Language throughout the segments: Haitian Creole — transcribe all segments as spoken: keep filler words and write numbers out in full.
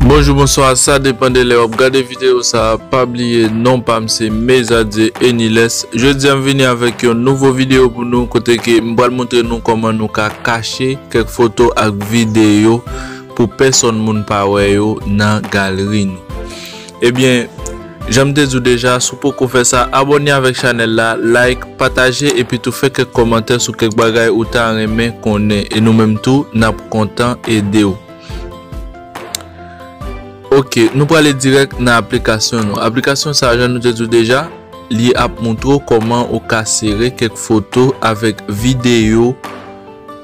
Bonjou, bonswa, sa depann de lè w ap gade videyo sa a. Pa bliye, non pa m se Mezadye Eniles. Jodi a m vini avèk yon nouvo videyo pou nou, kote ke m pral montre nou kòman nou ka kache kèk foto ak videyo pou pèsòn moun pa wè yo nan galri nou. Ebyen, jan m te di w deja, si w poko fè sa, abòne avèk chanèl la, like, pataje, epi tou fè kèk kòmantè sou kèk bagay ou ta renmen konnen. E nou menm tou, n ap kontan ede w. Ok, nou prale dirèk nan aplikasyon nou. Aplikasyon sa, jan nou te di w deja, li ap montre w kòman ou ka sere kèk foto avèk videyo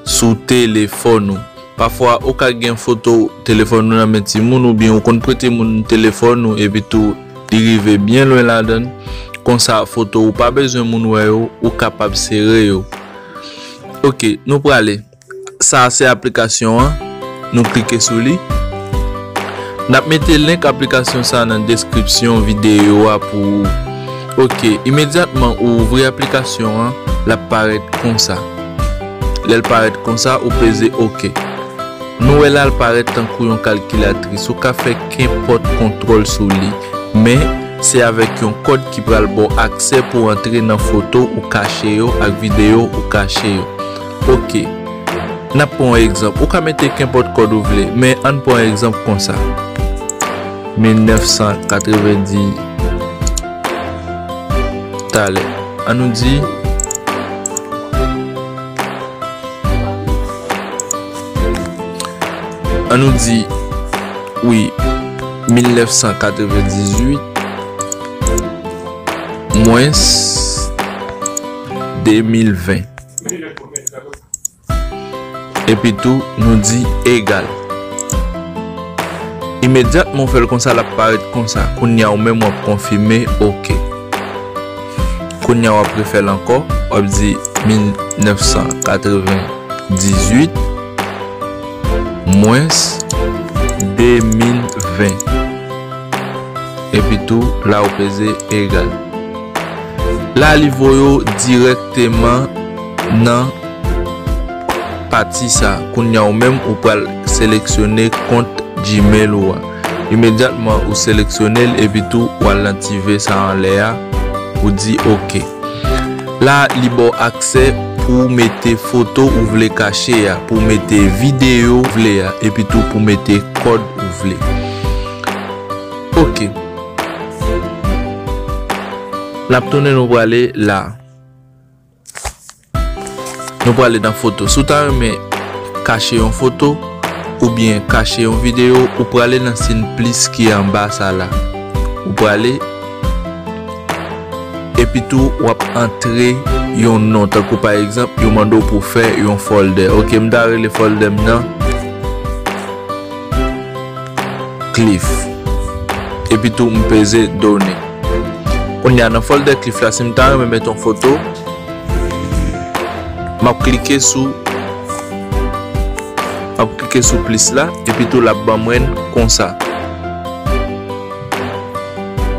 sou telefòn ou. Pafwa, ou ka gen foto telefòn ou nan men timoun, oubyen ou konn prete moun telefòn ou, epi tou li rive byen lwen ladan l. Konsa, foto ou pa bezwen moun wè yo, ou kapab sere yo. Ok, nou prale. Sa a se aplikasyon an. Nou klike sou li. N ap mete link aplikasyon sa a nan deskripsyon videyo a pou ou. Ok, imedyatman ou ouvri aplikasyon an, l ap parèt konsa. Lè l parèt konsa, ou peze ok. Nou wè la l parèt tankou yon kalkilatris. Ou ka fè kenpòt kontwòl sou li. Men, se avèk yon kòd ki pral ba w aksè pou antre nan foto ou kache yo ak videyo ou kache yo. Ok. N ap pran yon egzanp. Ou ka mete kenpòt kòd ou vle, men ann pran yon egzanp konsa. Mil nèf san katrevendi talè. Ann nou di, ann nou di, wi, mil nèf san katrevendizuit mwens de mil ven. Epi tou, nou di egal. Imedyatman w fè l konsa, l ap parèt konsa. Kounye a, ou menm w ap konfime, ok. Kounye a, w ap refè l ankò, w ap di mil nèf san katrevendizuit mwens de mil ven. Epi tou, la ou peze egal. La, li voye w dirèkteman nan pati sa. Kounye a, ou menm, ou pral seleksyone kont Gmail ou a. Imedyatman, ou seleksyone l, epi tou, ou al nan ti V sa anlè a, ou di ok. La, li ba w aksè pou w mete foto ou vle kache a, pou w mete videyo ou vle a, epi tou pou w mete kòd ou vle. Ok. N ap tounen, nou prale la. Nou prale nan foto. Si w ta renmen kache yon foto oubyen kache yon videyo, ou prale nan siy plis ki anba sa la. Ou prale, epi tou w ap antre yon non. Tankou pa egzanp, yo mande w pou w fè yon folder. Ok, m ta rele folder m nan Cliff. Epi tou, m peze done. Kounye a, nan folder Cliff la, si m ta renmen met yon foto, m ap klike sou, m ap klike sou plis la, epi tou l ap ban mwen konsa.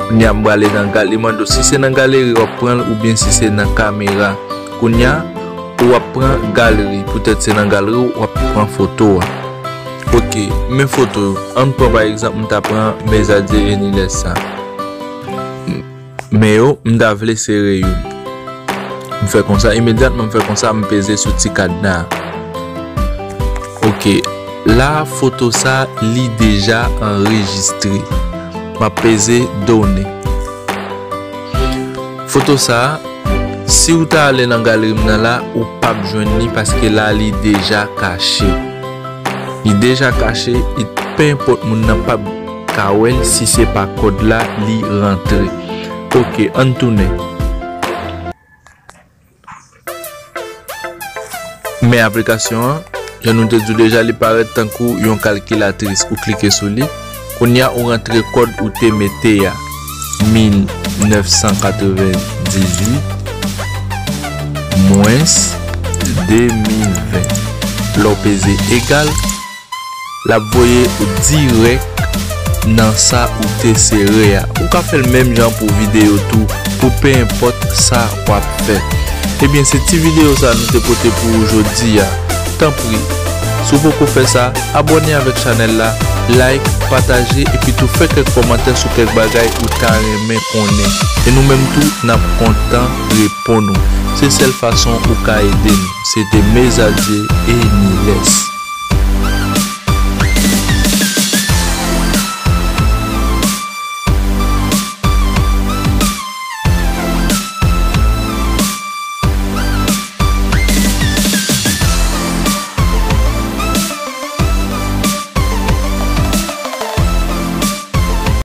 Kounye a, m prale nan gal-, li mande w si se nan galeri w ap pran l oubyen si se nan kamera. Kounye a, ou ap pran galeri, poutèt se nan galeri w ap pran foto a. Ok, men foto yo. Ann pran pa egzanp, m ta pran Mezadye Eniles sa. Men yo, m ta vle sere youn. M fè konsa, imedyatman m fè konsa, m peze sou ti kadna a. Ok, la foto sa, li deja anrejistre. M ap peze done. Foto sa, si w ta ale nan galeri m nan la, ou p ap jwenn li paske la, li deja kache. Li deja kache, e penenpòt moun nan p ap ka wè l si se pa kòd la li rantre. Ok, ann tounen. Men aplikasyon an, jan nou te di w deja, li parèt tankou yon kalkilatris. Ou klike sou li. Kounye a, ou rantre kòd ou te mete a, mil nèf san katrevendizuit mwens de mil ven. Lè w peze egal, l ap voye w dirèk nan sa ou te sere a. Ou ka fè l menm jan pou videyo tou, pou penenpòt sa w ap fè. Ebyen, se ti videyo sa nou te pote pou ou jodi a. Tanpri, Si w poko fè sa, abòne avèk chanèl la, like, pataje epi tou fè kèk kòmantè sou kèk bagay ou ta renmen konnen. E nou menm tou, n ap kontan reponn ou. Se sèl fason ou ka ede nou. Se te Mezadye e Niles.